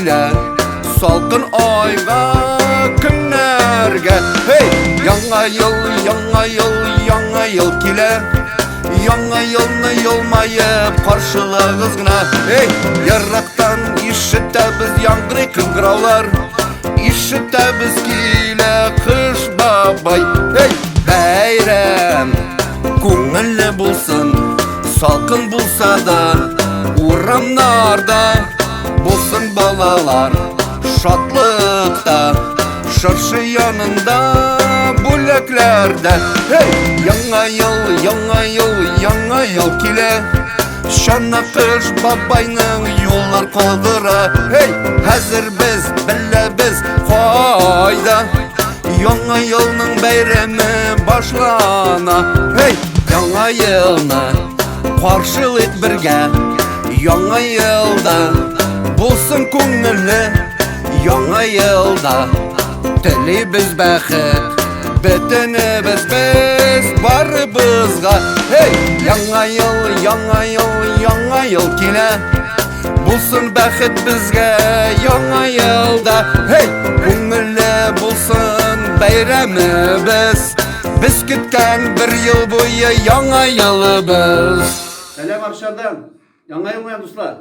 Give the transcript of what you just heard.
килә, салкын айга, көннәргә. Һей! Яңа ел, яңа ел, яңа ел килә. Яңа елны елмаеп каршылагыз гына. Эй, ерактан ишетәбез яңгырый кыңгыраулар. Ишетәбез килә кыш бабай. Эй, бәйрәм күңелле булсын, салкын булса да, урамнарда булсын балалар шатлыкта. Шыршы янында бүләкләрдә. Эй, яңа ел, яңа ел, яңа ел килә. Чана кыш бабайның юллар калдыра. Эй, хәзер без беләбез кайда. Яңа елның бәйрәме башлана. Эй, яңа елны каршылыйк бергә. Яңа елда булсын күңелле. Яңа елда телибез бәхет Бөтенебез без барыбызга. Эй, яңа ел, яңа ел, яңа ел килә. Булсын бәхет безгә яңа елда. Эй, күңелле булсын бәйрәмебез. Без көткән бер ел буе яңа елыбыз. Сәлам Арчадан. Яңа ел белән, дуслар.